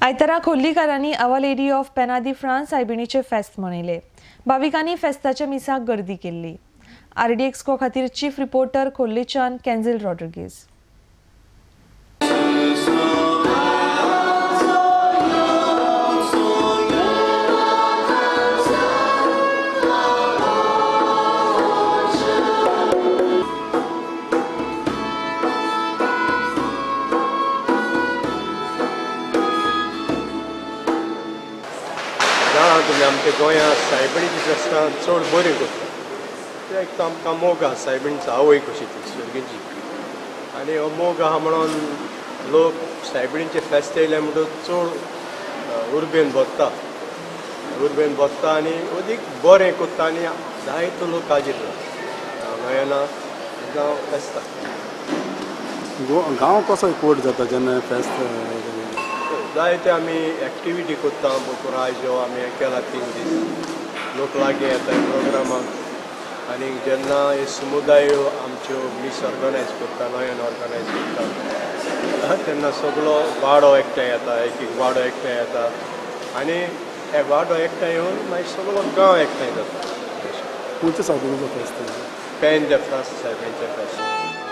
आयतारा खोर्लीकारांनी our lady of Pena de France सायबिणीचे फेस्त मनयले. भाविकांनी फेस्ताच्या मिसाक गर्दी केल्ली. आरडीएक्सको खातीर चीफ रिपोर्टर खोर्लीच्यान कॅन्झिल रॉड्रिगीज. तुमी आमच्या गोंयांत सायबिणीची फेस्तां चड बरी करता. कित्याक तो आमकां मोग आसा सायबिणीचो, आवय कशी ती स्वर्गीची, आनी हो मोग आसा म्हणून लोक सायबिणीचे फेस्त येयले म्हणटकच चड उर्बेन भरता, उर्बेन भरता आनी अदीक बरें करता आनी जायतो लोक हाजीर जाता गोंयान जावं फेस्तां. गांव कसो एकवट जाता जेन्ना फेस्त? जायते आमी एक्टिविटी करता. बोकुराजो आमी केला 3 दीस, लोक लागीं येता प्रोग्रामाक. आनी जेन्ना हे समुदाय आमच्यो मीस ऑर्गनायज करता, नयन ऑर्गनायज करता, तेन्ना सगलो वाडो एकठांय येता, एक एक वाडो एकठांय येता आनी हे वाडो एकठांय येवन मागीर सगलो गांव एकठांय जाता. खंयच्या सायबिणीचो फेस्त? पेन दे फ्रांस सायबिणीचें फेस्त.